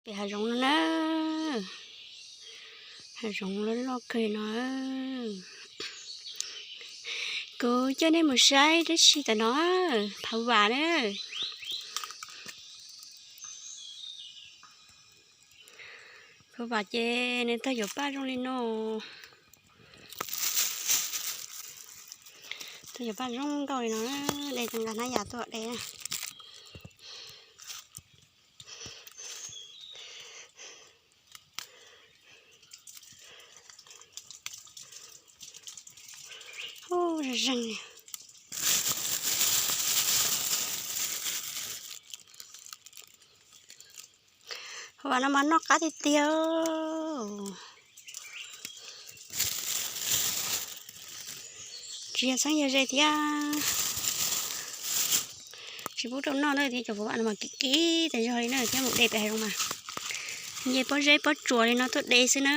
Pem hav zoov no na, hav zoov loj loj kawg no. Kuv coj nej mus saib dab tsi tam no, phov vam na. Phov vam ces nws tawg yuav paj zoo li no. Tawg yuav paj zoo nkauj li no, de nqa hnab yas tuaj de. Ub, zeeg li. Phov vam no mas noj qab tiag tiag. Tsis yog txheeb yog ze thiab. Tsis pub rau noj na, thiab cov phov vam no mas kim kim tas zog li na, thiab mus de pem hav zoov mas nce pob zeb pob tsuas li no tuaj de xwb na.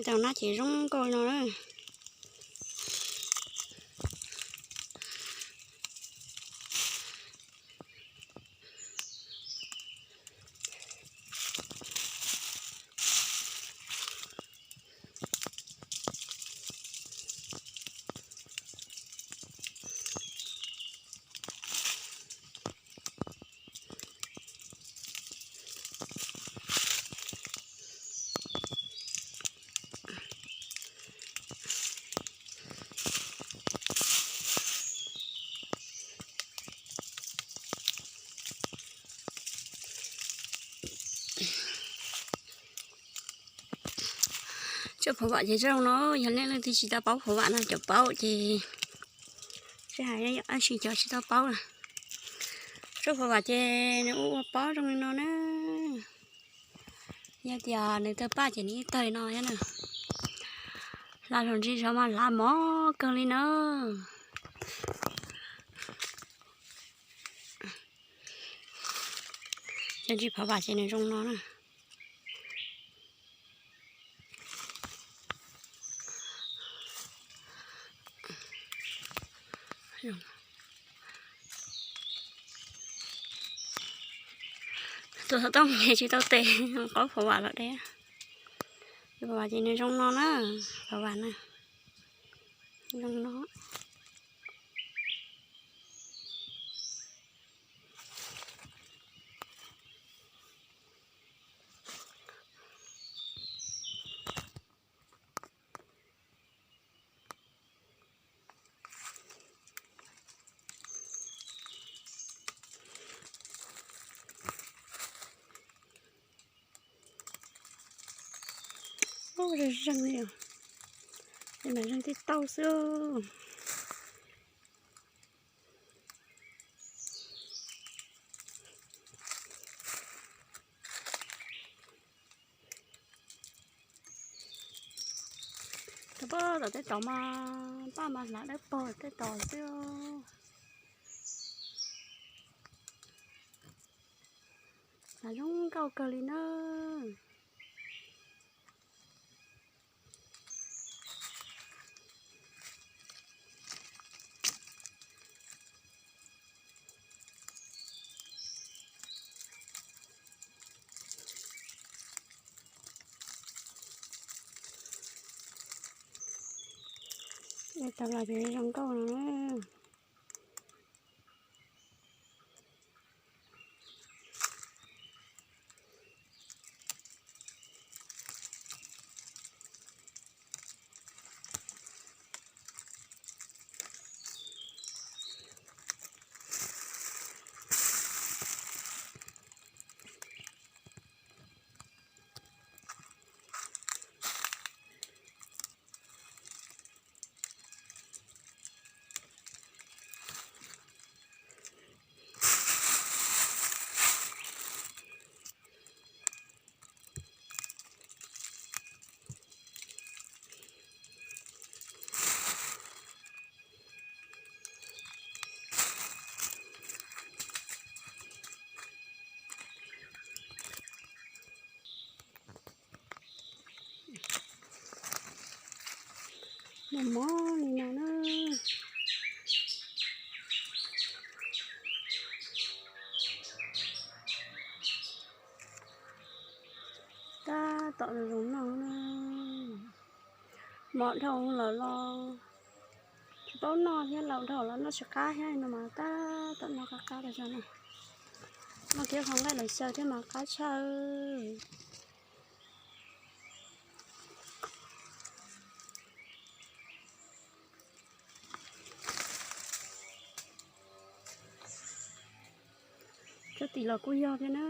Ntau na ces zoo nkauj no na. Tsob phov vam ces zoo no, yog nej leej twg tsis tau paub phov vam no cov paub ces tsis hais, tab sis cov tsis tau paub na, tsob phov vam ces nws ua ua pob zoo li no na. Yog tias nws tawg paj ces nws yeej tawg li no thiab na. Hlav hluas ntsig zov mas hlav mos kawg li na. Cov ntsis phov vam ces nws zoo no na. Tus xov tooj ces tsis tau tes, qaub phov vam los de. Phov vam ces nws zoo no na, phov vam na, zoo no. Ub, zeeg li, mas zeeg tib taug xwb. Rau pab tom tej tod mas paj mas hlav dawb paug tej tod xwb. Hlav zoo nkauj kawg li na. Tau los ces zoo nkauj no. Mos mos li no na. Tab tom zoo noj na. Mos dhau lawm los tsis paub noj thiab, laus dhau los noj tsis qab thiab no mas tab tom noj qab qab tas zog na. Noj kiag qhov nqaij los xyaw thiab mas qab tshaj. Tsob tim los kuj yog thiab na.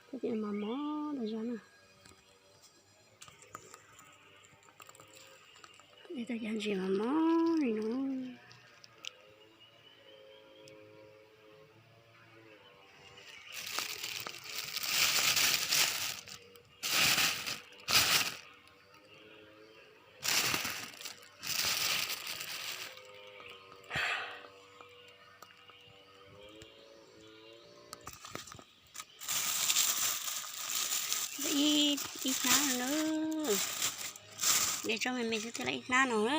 Tsob tim mos mos tas zog na. Tsob cav ntses mos mos li no. Ib, ib hnab no na. De tso me me xwb thiaj li ib hnab no na.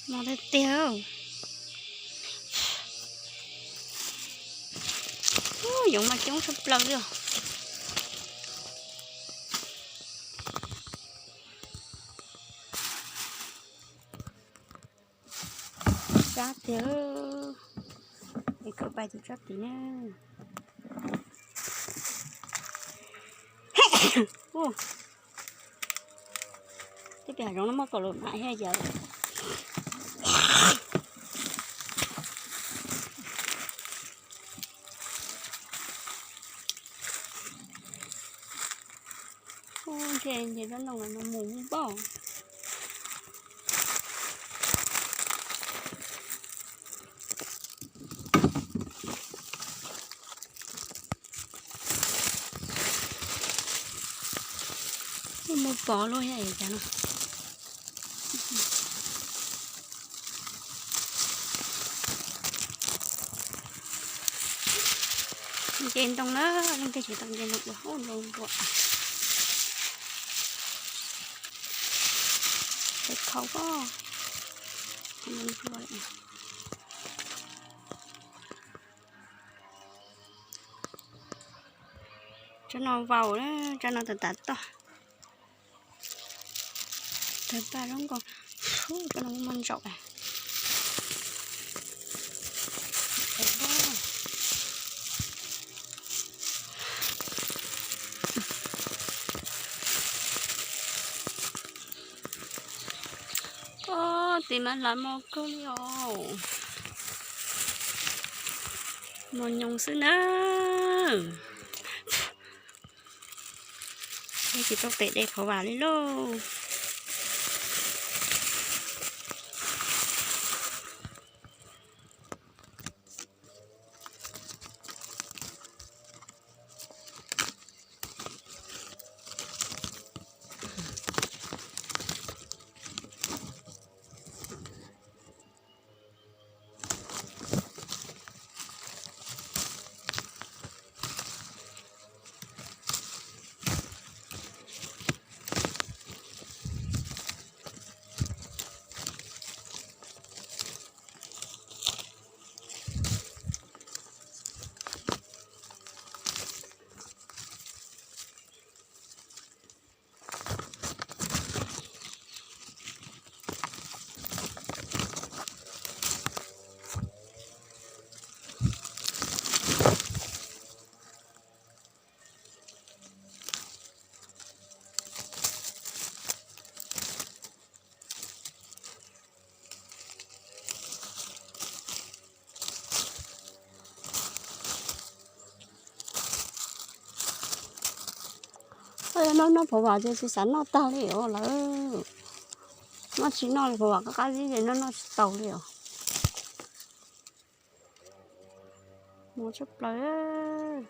Mos tiag tiag. Yoov mas coob tshaj plaws li os. Sab tiag, es kawm pais tus tsob tid na. Tej pem hav zoov no muaj kaum lub na thiab yawm. Ub, ntshe nce rab noog no mus npoj. Mus pom luaj thiab cas no. Nce ntoo na, leej twg tsis tau nce ntoo ua hauj lwm nruam. Peb khau ko. Tsob no vau, tsob no tas tas toj. Tawg paj zoo nkauj. Tsob no muaj ntsaum. Tid mas hlav mos kawg li os. Mos nyoos xwb na. Tsis tau pem de qhov vam li lauj. Noj noj phov vam ces tsis xav noj tag li os lawm. Noj tsis noj li phov vam qab qab zib ces noj noj tsis tau li os. Mos tshaj plaws.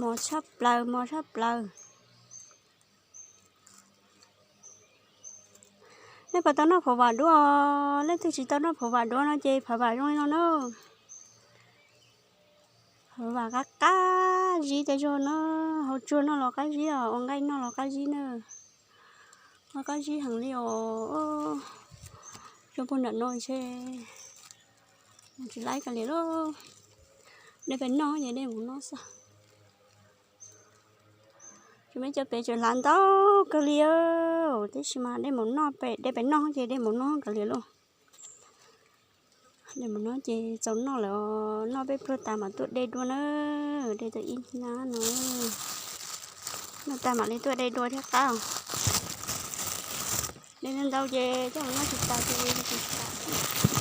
Mos tshaj plaws, mos tshaj plaws. Nej puas tau noj phom vam duav? Leej twg tsis tau noj phom vam duav no ces phom vam zoo li no na. Phom vam qab qab zib tej zaug na, hau tsuag noj los qab zib os, ua nqaij noj los qab zib na. Qab zib heev li os. Zoo puag nram no ntshe tsis laib kav liam lauj. Dej pem noj ces dej mus noj xwb. Tsuas me cov pem tseem hlav ntau kawg li, tab sis mas dej mus noj pem, dej pem noj ces dej mus noj kav liam lauj. Dej mus noj ces txaus noj lawm, noj peb pluag tas mam tuaj de dua na. De tau ib hnab no, noj tas mam li tuaj de dua thiab qab. De ntau ces coj mus noj tsis tas ces tsis tas.